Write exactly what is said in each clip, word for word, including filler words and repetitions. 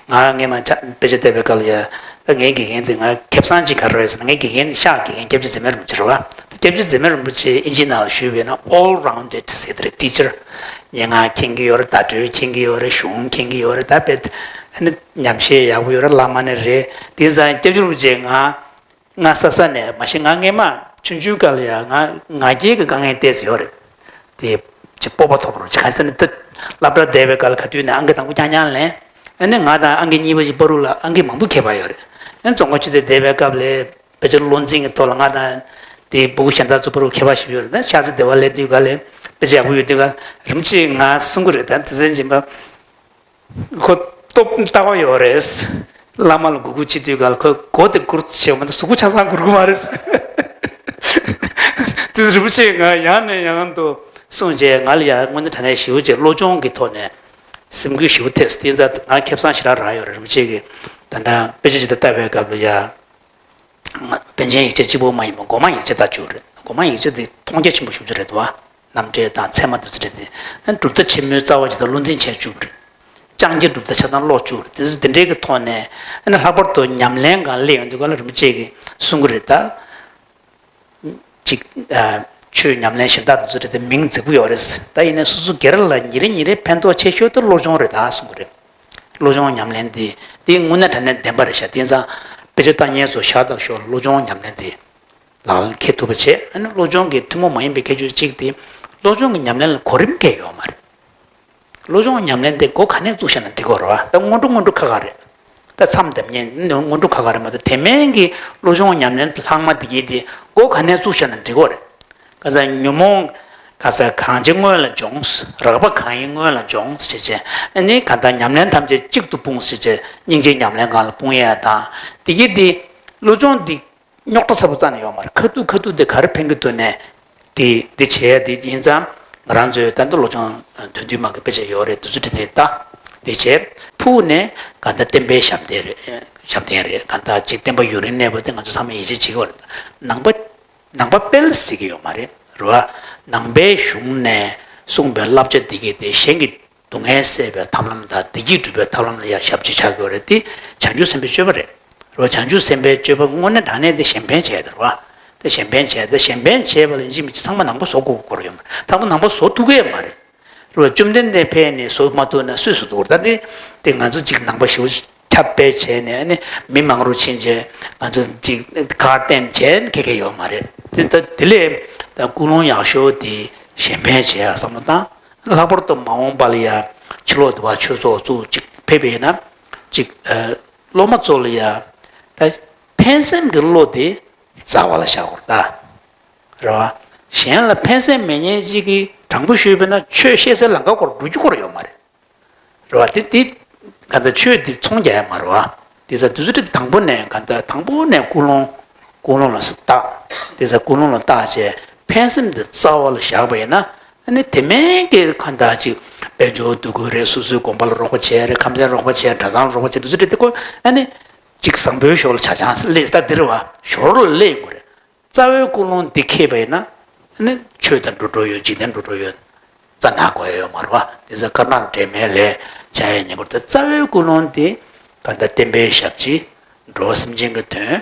ང་སྔས་མ་ཆ་དཔེ་ཆ་བལྟས་པའི་སྐབས་ལ་ཡ། ད་ངའི་དགེ་རྒན་དེ་ང་ཁེ་བཟང་ཅིག་ག་རེ་རེད་ཟེར་ན། ངའི་དགེ་རྒན་དེ་ཤག་དགེ་རྒན་སྐྱབས་རྗེ་ཛེ་སྨད་རིན་པོ་ཆེ་རེད་བ། ད་སྐྱབས་རྗེ་ཛེ་སྨད་རིན་པོ་ཆེ་ཨིན་ཇིའི་ནང་ལ་ཞུས་པས་ན་all rounded ཟེར་དེ་རེད། ཊི་ཆར། སྙན་ངག་མཁྱེན་གྱི་ཡོད་རེད། བརྡ་སྤྲོད་མཁྱེན་གྱི་ཡོད་རེད། གཞུང་མཁྱེན་གྱི་ཡོད་རེད། ད་དཔེ་ཨ་ནི་ཉམས་བཞེས་ཡག་པོ་ཡོད་རེད། བླ་མ་ནི་རེད། དེ་ཙང་སྐྱབས་རྗེ་རིན་པོ་ཆེ་ང་ང་ས་ས་ནས་མ་གཞི་ང་སྔས་མ་ཆུང་ཆུང་སྐབས་ལ་ཡ་ང་ང་རྒྱལ་གྱི་དཀའ་ངལ་ཏོག་ཙམ་ཡོད་རེད། དེ་ཅིག་སྤོབས་པ་ཐོབ་རོགས་ཅིག་ག་ཟེར་ན། ད་སློབ་གྲྭ་བསྡད་པའི་སྐབས་ལ་ག་དུས་ནས་ཨང་ཀི་དང་པོ་རྐྱང་རྐྱང་ལེན། ཨ་ནི་ང་དང་ཨང་ཀི་གཉིས་པ་ཞིག་བར་དུ་ལ་ཨང་ཀི་མང་པོ་ཁྱད་པར་ཡོད་རེད། ཨ་ནི་རྫོང་དཀར་ཆུ་ཚོད་བསྡད་པའི་སྐབས་ལ་དཔེ་ཆ་བློ་འཛིན་གྱི་ཐོག་ལ་ང་དང་དེ་སྤུ་གུ་གཞན་དག་ཚོ་བར་དུ་ཁྱད་པར་ཞིག་ཡོད་རེད། ད་ཤག་ཚེ་སྡེ་བ་སླེབས་དུས་སྐབས་ལ་དཔེ་ཆ་ཡག་པོ་ཡོད་དུས་སྐབས་རིན་པོ་ཆེས་ང་གསུང་གི་རེད། ད་དེ་ཚན་སྦྱིན་པ། ཁོ་སྟོབས་ལྟ་བ་ཡོད་རེད། བླ་མ་ལ་མགོ་སྒུར་བྱེད་དུས་ག་ལ་ཁོ་མགོ་དེ་སྒུར་བྱེད་མ་གཏོགས་གཟུགས་པོ་ཆ་ཚང་སྒུར་གི་མ་རེད། དེ་རིན་པོ་ཆེས་ང་ཡང་ནས་ཡང་དུ་གསུངས་རྗེས་ང་ལ་ཡང་དངོས་གནས་དྲང་གནས་ཞེ་པོ་ཅིག་བློ་སྦྱོང་གི་ཐོག་ནས་སེམས་འགུལ་ཞེ་པོ་ཐེབས་སོང་། དེ་ཙང་ང་ཁེ་བཟང་ཞེ་དྲག་རག་ཡོད་རེད། རིན་པོ་ཆེ་གིས་ད་ལྟ་དཔེ་ཆ་ཅིག་ད་ལྟ་བལྟས་པའི་སྐབས་ལ་ཡ། པཎ་ཆེན་ཡིག་ཆ་གཅིག་པོ་མ་ཡིན་པར་སྒོ་མང་ཡིག་ཆ་ད་བཅུག་རེད། སྒོ་མང་ཡིག་ཆ་དེ་མཐོང་རྒྱ་ཆེན་པོ་ཞེ་པོ་ཅིག་རེད་འདུག་བ། རྣམ་འགྲེལ་དང་ཚད་མ་དེ་ཚོ་རེད་དེ། ཨ་ནི་གྲུབ་མཐའ་ཆེན་མོའི་རྩ་བ་ཅིག་དང་བློ་འཛིན་བྱས་བཅུག་རེད། ལྕང་སྐྱ་གྲུབ་མཐའ་ཆ་ཚང་ཀློག་བཅུག་རེད། དེ་ཚོ་དེ་འདྲའི་གི་ཐོག་ནས་ཨ་ནི་ལྷག་པར་དུ་ཉམས་ལེན་སྒང་སླེབས་ཡོང་དུས་སྒང་ལ་རིན་པོ་ཆེ་གིས་གསུང་གི་རེད་ད། ཅིག་ཨ། ཆོས་ཉམས་ལེན་གཞན་དག་དེ་ཚོ་རེད་དེ་མིང་རྫིག་པོ་ཡོད་རེད། ད་ཡིན་ནའི་སོ་སོ་སྒེར་ལ་ཉིན་རེ་ཉིན་རེ་ཕན་ཐོགས་ཆེ་ཤོས་དེ་བློ་སྦྱོང་རེད་ད་གསུང་གི་རེད། བློ་སྦྱོང་ཉམས་ལེན་དེ་དེ་དངོས་གནས་དྲང་གནས་བདེན་པ་རེད་ཤག་དེ་ཙང་དཔེ་ཆ་ལྟ་མཁན་ཚོ་ཞར་དང་ཞོར་བློ་སྦྱོང་ཉམས་ལེན་དེ་ལག་ལེན་འཁེལ་ཐུབ་པ་བྱེད། ཨ་ནི་བློ་སྦྱོང་གི་ཐུན་མོང་མ་ཡིན་པའི་ཁྱད་ཆོས་གཅིག་དེ་བློ་སྦྱོང་གི་ཉམས་ལེན་ལ་གོ་རིམ་གང་ཡང་ཡོད་མ་རེད། བློ་སྦྱོང་ཉམས་ལེན་དེ་སྒོ་ག་ནས་བཙུགས་བཞག་ན་འགྲིག་གི་རེད་བ། ད་སྔོན་འགྲོ་སྔོན་འགྲོ་ཁག་ཁག་རེད། ད་མཚམས་བསྡམ་མཁན་སྔོན་འགྲོ་ཁག་ཁག་རེད་མ་གཏོགས་དེ་མིན་གྱི་བློ་སྦྱོང་ཉམས་ལེན་ལྷག་མ་དེ་གྱད་དེ་སྒོ་ག་ནས་བཙུགས་བཞག་ན་འགྲིག་གི་རེད། ག་ས་ཉོན་མོངས་ག་ས་གང་བྱེད་སྔོན་ལ་སྦྱོངས། རགས་པ་གང་ཡིན་སྔོན་ལ་སྦྱོངས་ཟེར་བྱས། ཨ་ནི་ག་ད་ཉམས་ལེན་ཐམས་ཅད་གཅིག་ཏུ་སྤུངས་ཟེར་བྱས་སྙིང་རྗེའི་ཉམས་ལེན་སྒང་ལ་སྤུངས་ཡས་དང་། དེ་གྱད་དེ་བློ་སྦྱོང་འདི་རྙོག་དྲ་ཚ་པོ་རྩ་ནས་ཡོད་མ་རེད། ཁ་ཐུག་ཁ་ཐུག་དེ་ག་རེ་ཕན་གྱི་འདུག་ནས། དེ་དེ་བྱས་དེ་ཡིན་ཙང་ང་རང་ཚོའི་ད་ལྟ་བློ་སྦྱོང་དོན་བསྡུས་མ་གི་དཔེ་ཆ་ཡོད་རེད། དེ་ཚོ་དེ་དེ་ལྟ། དེ་བྱས་ཕུགས་ནས་ག་ད་བསྟན་པའི་ཞབས་བརྟན་རེད། ཞབས་བརྟན་རེད། ག་ད་ཅིག་བསྟན་པ་ཡུན་རིང་གནས་པ་དེ་ང་ཚོ་ཚང་མས་ཡིད་ཆེས་བྱེད་ཀྱི་ཡོད་རེད། ནང་པ་ནང་པ་དཔལ་ཟེར་གྱི་ཡོད་མ་རེད་རེད་བ། ནང་པའི་གཞུང་ནས་གསུངས་པའི་བསླབ་བྱ་འདི་གྱད་དེ་གཞན་གྱི་སྡུག་བསྔལ་སེལ་བའི་ཐབས་ལམ་དང་བདེ་སྐྱིད་སྒྲུབ་པའི་ཐབས་ལམ་ལ་ཡང་ཞབས་ཕྱི་བྱ་དགོས་རེད། དེ་བྱང་ཆུབ་སེམས་དཔའི་སྤྱོད་པ་རེད། རེད་བ། བྱང་ཆུབ་སེམས་དཔའི་སྤྱོད་པ་དངོས་གནས་དྲང་གནས་དེ་གཞན་ཕན་བྱས་དེ་རེད་བ། དེ་གཞན་ཕན་བྱས་དེ་གཞན་ཕན་བྱས་པ་ལ་ཡིན་གཅིག་མིན་གཅིག་ཚང་མ་ནང་པ་བཟོ་དགོས་ཀྱི་སྐོར་ཡོད་མ་རེད། ཚང་མ་ནང་པ་བཟོ་ཐུབ་ཀྱི་ཡོད་མ་རེད། རེད་བ། བཅོམ་ལྡན་འདས་ཕེབས་ནས་བཟོ་མ་ཐུབ་ན་སུས་བཟོ་ཐུབ་ཀྱི་རེད། ད་དེ་དེ་ང་ཚོ་གཅིག་ནང་པ་ཞེ་པོ་ཁྱབ་སྤེལ་བྱས་ནས་ཨ་ནི་མི་མང་རུ་ཕྱིན་བྱས་ང་ཚོ་གཅིག་ཁ་བསྟན་བྱས་ཁེ་ཁེ་ཡོད་མ་རེད། དེ་ད་དེ་ལས་ད་ཀུན་སློང་ཡག་ཤོས་དེ་གཞན་ཕན་བྱས་ཡ་བསམ་བློ་བཏང་། ལྷག་པར་དུ་མ་འོངས་པ་ལ་ཡ་ཕྱི་ལོགས་དུ་བ་ཆོས་ཚོགས་བཙུགས་ཅིག་ཕེབས་པ་ཡིན་ན་ཅིག་ཨ། སློབ་མ་ཚོ་ལ་ཡ་ད་ཕན་སེམས་ཀྱི་བློ་དེ་རྩ་བ་ལ་བཞག་དགོས་རེད་ད། རེད་བ། གཞན་ལ་ཕན་སེམས་མེད་མཁན་ཅིག་གིས་དྲང་པོ་ཞུས་པ་ཡིན་ན་ཆོས་བཤད་སའི་ལམ་ཁ་སྐོར་འགྲོ་རྒྱུ་སྐོར་ཡོད་མ་རེད། རེད་བ། དེ་དེ་ག་ད་ཆོས་དེ་ཚོང་རྒྱག་ཡ་མ་རེད་བ། དེ་ས་དུས་ཚོད་དེ་དང་པོ་ནས་ག་ད་དང་པོ་ནས་ཀུན་སློང་ཀུན་སློང་ལ་བརྟག་དེ་ས་ཀུན་སློང་ལ་བརྟག་བྱས་ཕན་སེམས་དེ་རྩ་བ་ལ་བཞག་པ་ཡིན་ན། ཨ་ནི་དེ་མིན་གྱི་ག་ད་ཅིག་དཔལ་འབྱོར་འདུ་འགོད་རེད། སོ་སོའི་དགོན་པ་ལ་རོགས་པ་བྱས་རེད། ཁམས་ཚན་རོགས་པ་བྱས། གྲྭ་ཚང་ལ་རོགས་པ་བྱས། དེ་ཚོ་རེད་དེ་ཁོ་ཨ་ནི་ཅིག་བཟང་པོའི་ཞོར་ལ་བྱ་ཆང་སླེབས་ས་དེ་རེད་བ། ཞོར་ལ་སླེབས་དགོས་རེད། རྩ་བའི་ཀུན་སློང་འདི་ཁེགས་པ་ཡིན་ན། ཨ་ནི་ཆོས་དང་འགྲོ་འགྲོ་ཡོད། འཇིག་རྟེན་འགྲོ་འགྲོ་ཡོད། རྩ་ནག་དགོས་ཡ་ཡོད་མ་རེད་བ། དེ་ཚོ་དཀར་ནག་འདྲེས་མའི་ལས་བྱ་ཡ་ཉེ་འཁོར་དེ། རྩ་བའི་ཀུན་སློང་འདི་ག་ད་བསྟན་པའི་ཞབས་ཕྱི། འགྲོ་བ་སེམས་ཅན་གྱི་དོན།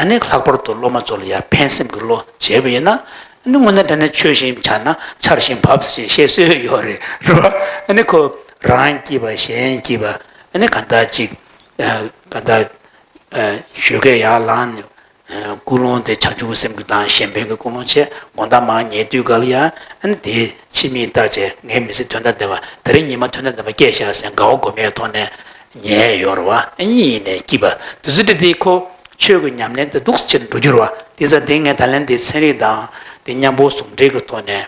ཨ་ནི་ལྷག་པར་དུ་སློབ་མ་ཚོ་ལ་ཡ་ཕན་སེམས་ཀྱི་བློ་བྱས་པ་ཡིན་ན། ཨ་ནི་དངོས་གནས་དྲང་གནས་ཆོས་བཞིན་བྱས་ན་ཆར་བཞིན་བབས་ཞེས་བཤད་སྲོལ་ཡོད་རེད་རེད་བ། ཨ་ནི་ཁོ་རང་སྐྱིད་པ་གཞན་སྐྱིད་པ། ཨ་ནི་ག་ད་ཅིག་ག་ད་ཞོགས་ཀས་ཡར་ལངས་ནས། ཀུན་སློང་དེ་བྱང་ཆུབ་སེམས་ཀྱི་དང་གཞན་ཕན་གྱི་ཀུན་སློང་བྱས། དགོང་དག་མར་ཉལ་དུས་སྐབས་ལ་ཡང་ཨ་ནི་དེ་ཕྱི་མིག་བལྟས་བྱས། ངའི་མི་ཚེ་དོན་དང་ལྡན་པ། དེ་རིང་ཉི་མ་དོན་དང་ལྡན་པ་སྐྱེས་ཤག་ཟེར་དགའ་བ་སྒོམ་ཡས་ཐོག་ནས་ཉལ་ཡོད་རེད་བ། ཨ་ནི་ཡིན་ནའི་སྐྱིད་པ་དེ་ཚོ་དེ་དེ་ཁོ་ཆོས་ཀྱི་ཉམས་ལེན་དེ་འདུག་སེ་བྱས་ནས་འགྲོ་རྒྱུ་རེད་བ། དེ་ཙང་དེ་ངས་ད་ལན་དེ་ཚན་རིག་དང་དེ་མཉམ་པོ་ཟུང་འབྲེལ་གྱི་ཐོག་ནས་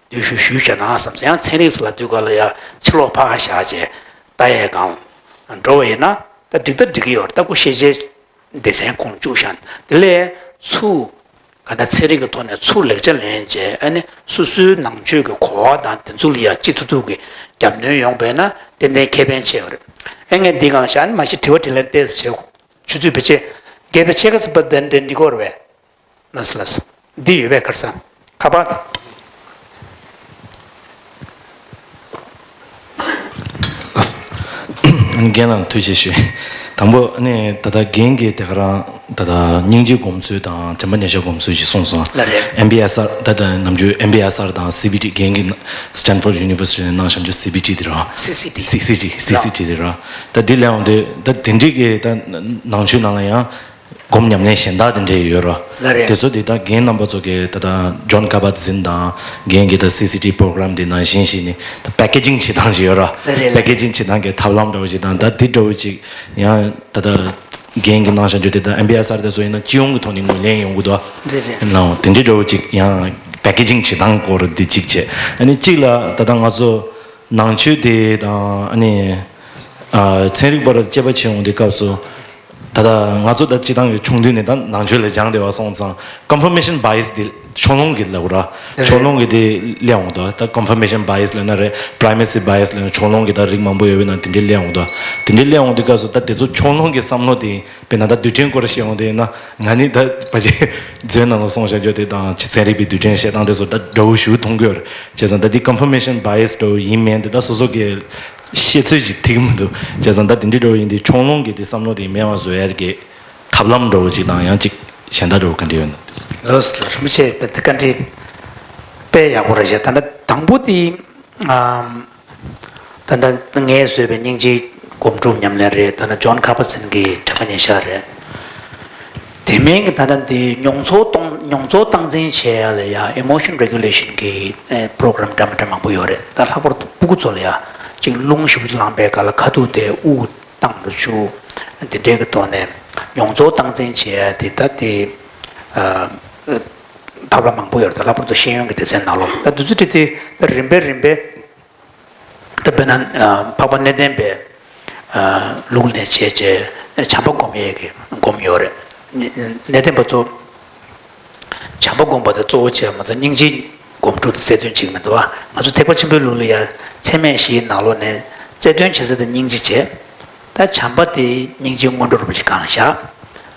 འདུལ་ཞུ་ཞུས་བཞག་ན་བསམ་སོང་། ཡང་ཚན་རིག་ཟེར་ལབ་དུས་སྐབས་ལ་ཡང་ཕྱི་ལོགས་ཕར་བཞག་བྱས་ལྟ་ཡས་སྒང་འགྲོ་བ་ཡིན་ན་ད་འགྲིག་ད་འགྲིག་གི་ཡོད་རེད། ད་ཁོ་ཤེས་བྱའི་སྡེ་ཚན་ཁོངས་བཅུག་བཞག་དེ་ལས་ཚུར་ག་ད་ཚན་རིག་གི་ཐོག་ནས་ཚུར་ལེགས་ཆ་ལེན་བྱས། ཨ་ནི་སོ་སོའི་ནང་ཆོས་ཀྱི་གོ་བ་དང་དེ་ཚོ་ལ་ཡ་ཅི་ཐུབ་ཐུབ་ཀྱི་རྒྱབ་སྣོན་ཡོང་བས་ན་ཏན་ཏན་ཁེ་ཕན་ཆེ་བ་རེད། ཨེ་ངས་འདི་སྒང་ལ་བཞག་ཨ་ནི་མ་གཞི་དྲི་བ་དྲིས་ལན་ཏོག་ཙམ་བྱེད། ཆུ་ཚོད་ཕལ་ཆེར་བརྒྱད་དང་ཕྱེད་ཀ་ཙམ་པ་དེ་འདྲ་འགྲིག་གི་རེད་པས། ལགས་སོ་ལགས་སོ། འདི་ཡོད་པས་ཁར་སང་ཁ་པར། རྒན་ལགས་ཐུགས་རྗེ་ཆེ། དང་པོ་ཨ་ནི་ད་ལྟ་རྒན་གྱིས་དེ་ག་རང་ད་ལྟ་སྙིང་རྗེ་སྒོམ་ཚུལ་དང་བྱམས་པ་ཉེར་བཞག་སྒོམ་ཚུལ་ཞིག་གསུངས་སོང་། ལགས་རེད། ཨེམ་བི་ཨེས་ཨར་ད་ལྟ་ནམ་རྒྱུན་ཨེམ་བི་ཨེས་ཨར་དང་སི་བི་ཊི། རྒན་གྱིས་Stanford University ནས་གནང་བཞག་རྒྱུ་སི་བི་ཊི་དེ་རང་། སི་སི་ཊི། སི་སི་ཊི། སི་སི་ཊི་དེ་རང་། ད་འདི་ལས་འོང་དུས་ད་དེ་འདྲའི་གི་ད་ནང་ཆོས་ནང་ལ་ཡང་སྒོམ་ཉམས་ལེན་གཞན་དག་དེ་འདྲས་ཡོད་ར། ལགས་རེད། དེ་ཚོ་དེ་ད་རྒན་རྣམ་པ་ཚོ་གི་ད་ད་John Kabat-Zinn དང་རྒན་གྱི་ད་སི་སི་ཊི་པོ་རོ་གྷ་རམ་དེ་ནང་བཞིན་ཞིག་ནི་ད་པེ་ཀེ་ཇིང་བྱེད་སྟངས་ཞིག་ཡོད་ར། ལགས་རེད། པེ་ཀེ་ཇིང་བྱེད་སྟངས་ཀྱི་ཐབས་ལམ་འདྲ་བོ་ཞིག་དང་ད་དེ་འདྲ་བོ་ཅིག་ཡང་ད་ད་རྒན་གྱི་གནང་བཞག་རྒྱུ་དེ་ད་ཨེམ་བི་ཨེས་ཨར་དེ་ཚོ་ཡིན་ན་སྤྱི་ཡོངས་ཀྱི་ཐོག་ནས་ངོས་ལེན་ཡོང་གི་འདུག། ལགས་རེད། ལའང་དེ་འདྲའི་འདྲ་བོ་ཅིག་ཡང་པེ་ཀེ་ཇིང་བྱེད་སྟངས་སྐོར་དེ་གཅིག་བྱས། ཨ་ནི་གཅིག་ལ་ད་ད་ང་ཚོ་ནང་ཆོས་དེ་དང་ཨ་ནི་ཨ་ཚན་རིག་པ་ར་དཔྱད་པ་བྱེད་ཡོང་དུས་སྐབས་སུ། ད་ལྟ་ང་ཚོ་ད་སྤྱི་བཏང་གི་ཆུང་དུས་ནས་ད་ནང་ཆོས་ལ་སྦྱངས་བསྡད་པ་སོང་ཙང་ཀོན་ཕར་མེ་ཤན་བྷ་ཡ་སི་དེ་ཕྱོགས་ལྷུང་གི་ལབ་དགོས་ར། ཕྱོགས་ལྷུང་གི་དེ་སླེབས་འོང་དོ། ད་ཀོན་ཕར་མེ་ཤན་བྷ་ཡ་སི་ལབ་ན་རེད། པི་རའི་མེ་སི་བྷ་ཡ་སི་ལབ་ན་ཕྱོགས་ལྷུང་གི་ད་རིགས་མང་པོ་ཡོད་པའི་ནང་དེ་འདྲའི་སླེབས་འོང་དོ། དེ་འདྲའི་སླེབས་འོང་དུས་སྐབས་སུ་ད་དེ་ཚོ་ཕྱོགས་ལྷུང་གི་བསམ་བློ་དེ་དཔེར་ན་ད་རྡུལ་ཕྲན་སྐོར་བཤད་འོང་དེ་ཡིན་ན་ང་ནི་ད་ཕལ་ཆེར་མཛོད་ནང་ལ་སོང་བཞག་རྒྱུ་དེ་དང་ཕྱི་ཚན་རིག་པའི་རྡུལ་ཕྲན་བཤད་སྟངས་དེ་ཚོ་ད་འདྲ་བོ་ཞིག་མཐོང་གི་ཡོད་རེད། བྱས་ཙང་ད་དེ་ཀོན་ཕར་མེ་ཤན་བྷ་ཡ་སི་འདྲ་བོ་ཡིན་མིན་དེ་ད་སོ་སོ་གི་ཤེས་ཚོད་ཅིག་ཐིག་མི་འདུག། བྱས་ཙང་ད་དེ་འདྲའི་འགྲོ་ཡིན་དུས་ཕྱོགས་ལྷུང་གི་དེ་བསམ་བློ་དེ་མེད་པ་བཟོ་ཡ་གི་ཐབས་ལམ་འདྲ་བོ་ཅིག་དང་ཡང་ཅིག་གཞན་དག་འདྲ་བོ་ག་འདྲ་ཡོད་ན། ལོས་ལོས་རིན་པོ་ཆེ་བཀའ་འདྲི་དཔེ་ཡག་པོ་རེད་ཤག། ད་ལྟ་དང་པོ་དེ་ཨམ། ད་ལྟ་ངས་བཟོས་པའི་སྙིང་རྗེའི་སྒོམ་སྒྲུབ་ཉམས་ལེན་རེད། ད་ལྟ་ཇོན་ཁ་པར་སན་གྱི་བྱམས་པ་ཉེར་བཞག་རེད། དེ་མིན་གྱི་ད་ལྟ་འདི་མྱོང་ཚོར་གཏོང་མྱོང་ཚོར་སྟངས་འཛིན་བྱེད་ཡ་ལ་ཡ་ཨི་མོ་ཤན་རེ་གུ་ལེ་ཤན་གྱི་ཨེ་པོ་རོ་གྷ་རམ་འདྲ་མི་འདྲ་མང་པོ་ཡོད་རེད། ད་ལྷག་པར་དུ་སྤུ་གུ་ཚོ་ལ་ཡ་ཅིག་རླུང་ཞེ་པོ་ཅིག་ལངས་པའི་སྐབས་ལ་ཁ་ཐུག་དེ་དབུགས་བཏང་རུ་བཅུག། དེ་འདྲའི་གི་ཐོག་ནས་མྱོང་ཚོར་སྟངས་འཛིན་བྱེད་ཡ་དེ་ད་དེ་ཨ་ཐབས་ལམ་མང་པོ་ཡོད་རེད། ད་ལྷག་པར་དུ་ཤེས་ཡོན་གྱི་སྡེ་ཚན་ནང་ལོགས་ད་དུས་ཚོད་དེ་དེ་ད་རིམ་པས་རིམ་པས། ད་དཔེར་ན་ཨ་འཕགས་པ་གནས་བརྟན་པའི་ཨ་ལུགས་ནས་བྱས་བྱས་བྱམས་པ་སྒོམ་ཡས་ཀྱི་སྒོམ་ཡོད་རེད། གནས་བརྟན་པ་ཚོ་བྱམས་པ་སྒོམ་པ་དེ་གཙོ་བོ་བྱས་མ་གཏོགས་སྙིང་རྗེའི་སྒོམ་སྒྲུབ་དེ་རྩལ་འདོན་བྱེད་ཀྱི་མི་འདུག་བ། ང་ཚོ་ཐེག་པ་ཆེན་པོའི་ལུགས་ལ་ཡང་ཚད་མེད་བཞིའི་ནང་ལོགས་ནས་རྩལ་འདོན་བྱེད་ས་དེ་སྙིང་རྗེ་བྱས། ད་བྱམས་པ་དེ་སྙིང་རྗེའི་སྔོན་འགྲོ་རུ་ཞིག་གང་ལ་བཞག་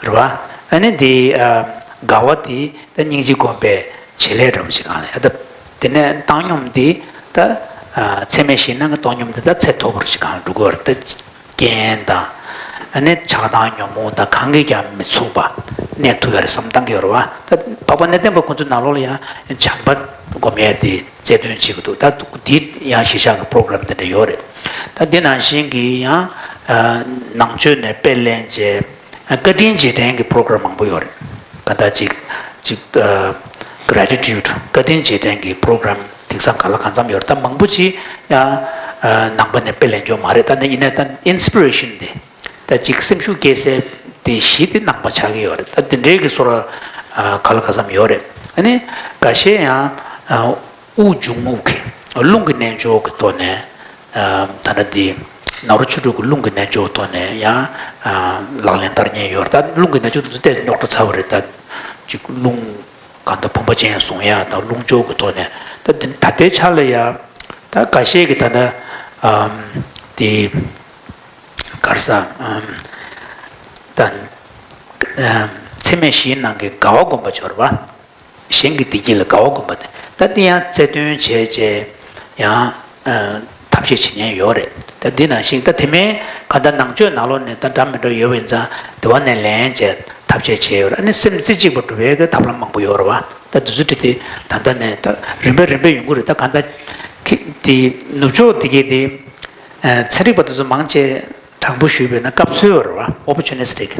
རེད་བ། ཨ་ནི་དེ་ཨ་དགའ་བ་དེ་ད་སྙིང་རྗེ་སྒོམ་པའི་བྱེད་ལས་འདྲ་བོ་ཞིག་གང་ལ་ཡ། ད་དེ་ནས་བཏང་སྙོམས་འདི་ད་ཨ་ཚད་མེད་བཞིའི་ནང་གི་བཏང་སྙོམས་འདི་ད་ཚད་མཐོ་པོ་ཞིག་གང་ལ་འགྲོ་གི་ཡོད་རེད། ད་རྐྱེན་དང་ཨ་ནི་ཆགས་སྡང་ཉོན་མོངས་དང་གང་གིས་ཀྱང་མི་ཚུགས་པ་གནས་ཐུབ་ཡ་རེད་བསམ་བཏང་གི་ཡོད་རེད་བ། ད་འཕགས་པ་གནས་བརྟན་པ་ཁོང་ཚོའི་ནང་ལོགས་ལ་ཡང་བྱམས་པ་སྒོམ་ཡས་དེ་རྩལ་འདོན་བྱེད་ཀྱི་འདུག། ད་འདི་ཡང་གཞིས་ཆགས་ཀྱི་པོ་རོ་གྷ་རམ་དེ་འདྲ་ཡོད་རེད། ད་འདི་ནང་བཞིན་གྱི་ཡང་ཨ་ནང་ཆོས་ནས་དཔེ་ལེན་བྱས། བཀའ་དྲིན་རྗེས་དྲན་གྱི་པོ་རོ་གྷ་རམ་མང་པོ་ཡོད་རེད། ག་ད་ཅིག་ཅིག་ཨ་གྷེ་རེ་ཊི་ཊུཌ་བཀའ་དྲིན་རྗེས་དྲན་གྱི་པོ་རོ་གྷ་རམ་དེང་སང་ག་ལ་གང་འཚམ་ཡོད་རེད། ད་མང་པོ་ཅིག་ཡང་ཨ་ནང་པ་ནས་དཔེ་ལེན་རྒྱུ་མ་རེད། ད་ནི་ཡིན་ནའི་ད་ཨིན་སི་པི་རེ་ཤན་དེ་ད་ཅིག་སེམས་ཤུགས་སྐྱེད་སའི་དེ་གཞི་དེ་ནང་པ་ཆགས་ཀྱི་ཡོད་རེད། ད་དེ་འདྲའི་གི་བཟོ་འདྲ་ཨ་ག་ལ་གང་འཚམ་ཡོད་རེད། ཨ་ནི་འགའ་ཤས་ཡང་ཨ་དབུགས་འབྱུང་རྔུབ་ཀྱི་རླུང་གི་རྣལ་འབྱོར་གྱི་ཐོག་ནས། ཨ་ད་ལྟ་འདི་ནཱ་རོ་ཆོས་དྲུག་གི་རླུང་གི་རྣལ་འབྱོར་ཐོག་ནས་ཡང་ཨ་ལག་ལེན་བསྟར་མཁན་ཡོད་རེད། ད་རླུང་གི་རྣལ་འབྱོར་དེ་ཚོ་ཏོག་ཙམ་རྙོག་དྲ་ཚ་བ་རེད། ད་ཅིག་རླུང་གང་ལྟར་བུམ་པ་ཅན་བཟུང་ཡ་དང་རླུང་སྦྱོར་གྱི་ཐོག་ནས་ད་འདི་ད་ལྟའི་ཆ་ལ་ཡ་ད་འགའ་ཤས་ཀྱིས་ད་ལྟ་ཨ་འདི་ག་རེ་ཟ་ཨ་ད་ཨ་ཚད་མེད་བཞིའི་ནང་གི་དགའ་བ་སྒོམ་པ་ཆོར་བ། གཞན་གྱི་བདེ་སྐྱིད་ལ་དགའ་བ་སྒོམ་པ་དེ་ད་འདི་ཡང་རྩལ་འདོན་བྱས་བྱས་ཡང་ཨ་ཐབས་ཤེས་བྱེད་མཁན་ཡོད་རེད། ད་འདི་ནང་བཞིན་ད་དེ་མིན་ག་ད་ནང་ཆོས་ནང་ལོགས་ནས་ད་འདྲ་མི་འདྲ་ཡོད་པ་ཡིན་ཙང་དེ་བ་ནས་ལེན་བྱས་ཐབས་ཤེས་བྱས་ཡོད་རེད། ཨ་ནི་སེམས་རྩེ་གཅིག་པ་སྒྲུབ་པའི་གི་ཐབས་ལམ་མང་པོ་ཡོད་རེད་བ། ད་དུས་ཚོད་དེ་དེ་ད་ལྟ་ནས་ད་རིམ་པས་རིམ་པས་ཡོང་གི་རེད། ད་ག་ད་ཁི་དེ་ནུབ་ཕྱོགས་དེ་གའི་དེ་ཨ་ཚན་རིག་པ་དེ་ཚོ་མང་ཆེ་དྲང་པོ་ཞུས་པ་ཡིན་ན་སྐབས་འཚོལ་བ་རེད་བ། ཨོ་པོར་ཅུ་ནི་སི་ཊིག་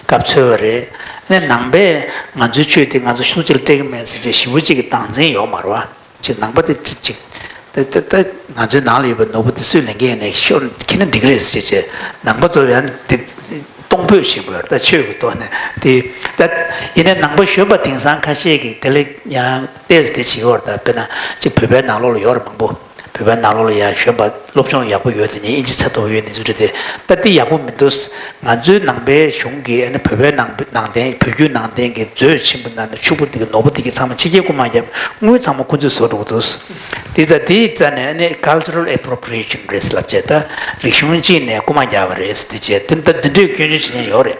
སྐབས་འཚོལ་བ་རེད། ཨ་ནི་ནང་པས་ང་ཚོའི་ཆོས་འདི་ང་ཚོ་ཤུགས་ཆེར་སྤྲད་ཀྱི་མེད་ཟེར་བྱས་ཞེ་པོ་ཅིག་གི་སྟངས་འཛིན་ཡོད་མ་རེད་བ། ཅིག་ནང་པ་དེ་ཅིག་ཅིག་ད་ད་ད་ང་ཚོའི་ནང་ལ་ཡོད་པའི་ནོར་བུ་དེ་སུས་ལེན་གྱི་ཡིན་ནའི་ཤོར་ཁྱེད་ནི་འགྲིག་གི་རེད་ཟེར་བྱས་ནང་པ་ཚོ་ཡང་དེ་གཏོང་ཕོད་བྱེད་དགོས་རེད། ད་ཆོས་ཀྱི་ཐོག་ནས་དེ་ད་ཡིན་ནའི་ནང་པ་གཞོན་པ་དེང་སང་ཁ་ཤས་ཀྱིས་དེ་ལ་ཡང་ཏོག་ཙམ་དེ་བྱེད་ཀྱི་ཡོད་རེད། ད་དཔེར་ན་ཅིག་བོད་པའི་ནང་ལོགས་ལ་ཡོད་རེད་མང་པོ། བོད་པའི་ནང་ལོགས་ལ་ཡང་གཞོན་པ་སློབ་སྦྱོང་ཡག་པོ་ཡོད་དེ་ནི་དབྱིན་ཇི་ཚད་མཐོ་པོ་ཡོད་ནི་ཚོ་རེད་དེ། ད་འདི་ཡག་པོ་མི་འདུག། ང་ཚོའི་ནང་པའི་གཞུང་གིས་ཨ་ནི་བོད་པའི་ནང་ནང་བསྟན་བོད་བརྒྱུད་ནང་བསྟན་གྱི་མཛོད་ཆེན་པོ་ནང་ནས་ཕྱུག་པོ་འདི་གི་ནོར་བུ་འདི་གི་ཚང་མ་ཕྱི་རྒྱལ་རྐུ་མ་བརྒྱབ། དངུལ་ཚང་མ་ཁོ་ཚོས་བཟོ་འགྲོ་གི་འདུག། འདི་ཙ་འདི་རྩ་ནས་ཨ་ནི་cultural appropriation རེད་ལབ་བྱས། ད་རིག་གཞུང་གཅིག་ནས་རྐུ་མ་བརྒྱབ་པ་རེད་ཟེར་དེ་བྱས། འདི་ད་འདི་འདྲའི་སྐྱོན་བརྗོད་བྱེད་མཁན་ཡོད་རེད།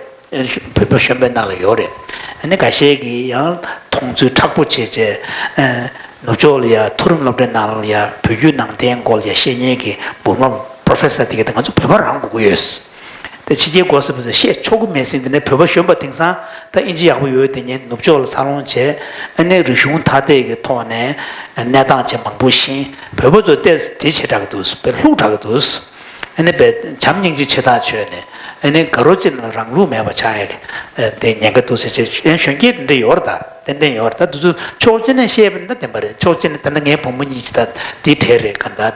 བོད་པ་གཞོན་པའི་ནང་ལ་ཡོད་རེད། ཨ་ནི་འགའ་ཤས་ཀྱིས་ཡང་མཐོང་ཚུལ་མཁྲེགས་པོ་བྱས་བྱས། ཨ་ནུབ་ཕྱོགས་ལ་ཡ་མཐོ་རིམ་སློབ་གྲྭའི་ནང་ལ་ཡ་བོད་བརྒྱུད་ནང་བསྟན་སྐོར་ལ་ཡ་བཤད་མཁན་གྱི་འབུམ་རམས་ པོ་རོ་ཕེ་སར་དེ་ག་དེ་ང་ཚོ་བོད་པ་རང་དགོས་ཀྱི་ཡོད། དེ་ཕྱི་རྒྱལ་སྐོར་ཟེར་བ་ཚོ་བཤད་ཆོག་གི་མེད་ཟེར། དེ་ནས་བོད་པ་གཞོན་པ་དེང་སང་ད་ཨིན་ཇི་ཡག་པོ་ཡོད་དེ་ངས་ནུབ་ཕྱོགས་ལ་འཚར་ལོངས་བྱས། ཨ་ནི་རིག་གཞུང་ཐ་དད་ཀྱི་ཐོག་ནས་གནས་སྟངས་བྱས་མང་པོ་ཤེས། བོད་པ་ཚོ་ཏོག་ཙམ་དེ་བྱེད་དྲག་གི་འདུག་དཔེ་ལྷུག་དྲག་གི་འདུག་ཨ་ནི་དཔེ་བྱམས་སྙིང་རྗེ་ཆེ་ཐག་ཆོད་ནས། ཨ་ནི་ག་རོ་ཅིག་ལ་རང་ལུགས་མེད་པ་ཆགས་ཡ་གི་དེ་ཉེན་ཁ་འདུག་ཟེར་བྱས། གཞོན་སྐྱེས་དེ་འདྲ་ཡོད་རེད། ད་ཏན་ཏན་ཡོད་རེད། ད་དེ་ཚོ་ཕྱོགས་གཅིག་ནས་བཤད་པ་ཡིན་ན་བདེན་པ་རེད། ཕྱོགས་གཅིག་ནས་ད་ལྟ་ངའི་བུ་མོ་གཉིས་ཀྱིས་ད་འདི་གྲས་རེད་ག་ད།